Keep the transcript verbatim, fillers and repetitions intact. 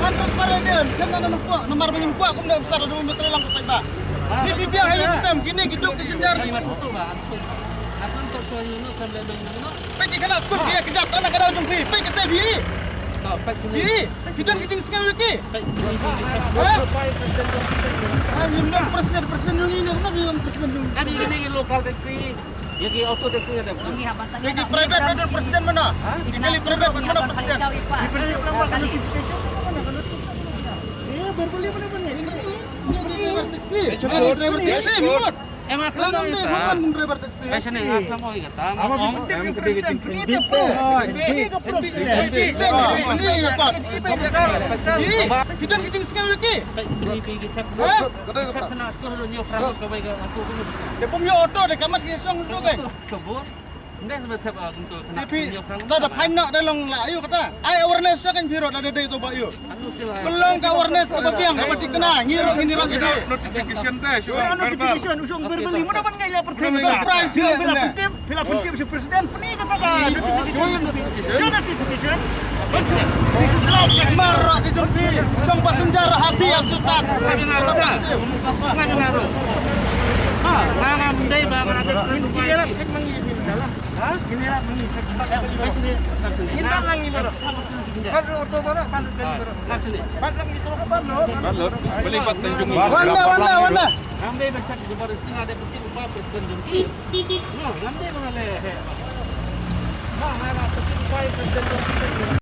Kan transparent din, kan na nang kwah, namar ba ngim kwah kumne officer da u Metro lang ka paidbah. Ni phi biang ha ïing sem, kine ki duk ki jynjar. Peit ki khynnah skul ki ïa kjat na ka daw jong phi, peit kata phi. Phi, phi don ki jingsngew ïa ki. Ha? Ha, ngim don president, president jong ngi ne, ngim don president jong ngi. Kane kine ki local taxi. Ïa ki auto taxi nga dep. Ïa ki private na don president mana? Ha? Ki kali private mana president? Ïa ki driver taxi. Ïa ki driver taxi. Em, nga khlem ong ïa ka. Driver taxi. Ka shane nga khlem ong ïa ka. Ki don ki jingsngew ïa ki. Te bym ïoh auto de, ka mat ki shong ruh kai. Te phi, da, da phain noh da long la aïu kata. Ai awareness sa kan phi ruh da dei to ba aïu. Pynlong ka awareness kaba biang kaba thikna, ngi ruh ngin ïarap ïa phi. Notification te, shu verbal. Notification, u shong verbally, mano ban ngai la pyrthei. Surprise phi la pyntip, phi la pyntip sha president, pyni kata ka notification. Shu notification. Mar ruh ki jong phi, shong passenger ha phi ap shu tax. Nga nga ruh. Ha, nga nga mendai ba nga ada. Ngin ïarap check mangi phi dalam. Ha? Ngin ïarap mangi check. Ngin bat lang ngi baroh. Bat auto baroh, bat lang ngi baroh. Bat lang ngi terus bat noh. Bat lot. Beli bat Tanjung. Wan lah, wan lah, wan lah. Ngam dei ba check jubor sting ada putih upah president jong ki. No, ngam dei ba nga leh. Ba nga la putih upah president jong ki.